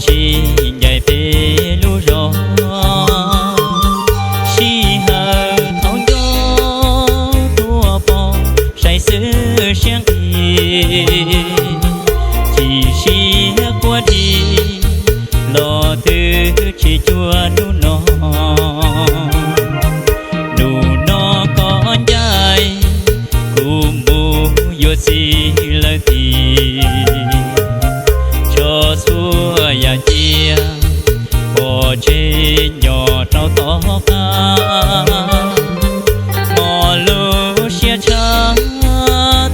tsis ncaim peb lub zos. Sij hawm thaum nco tuaj pom saib xwb siab nqis, chim siab quaj di los twb tsis cuag hnub no. Hnub no koj ncaim kuv mus yuav txiv lawm tiag, tso txhua yam cia pov tseg nco rau tom qab. Hmo lub siab tshaj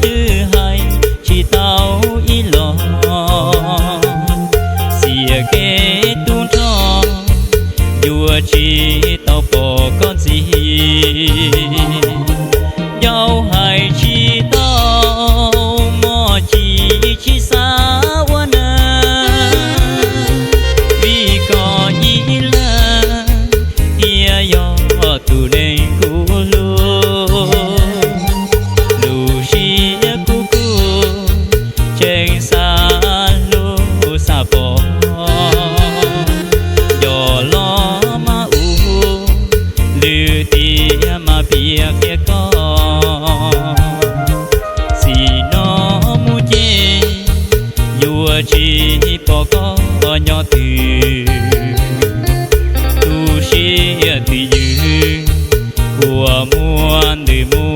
twb hais tsis tau ib los, xiam kev tu nrho yuav tsis tau pom koj ntxiv. Yau hais tsis tau mog, cia tsis xav ua neej, vim koj ib leeg thiaj yog tus neeg kuv hlub. Lub siab kuv kuj tseem xav hlub xav pom, yog los mas ua lwm tiam mas piav qhia koj. Txij no mus ces yuav tsis pom koj nyob twg, tu siab twj ywm khuam muag ntws mus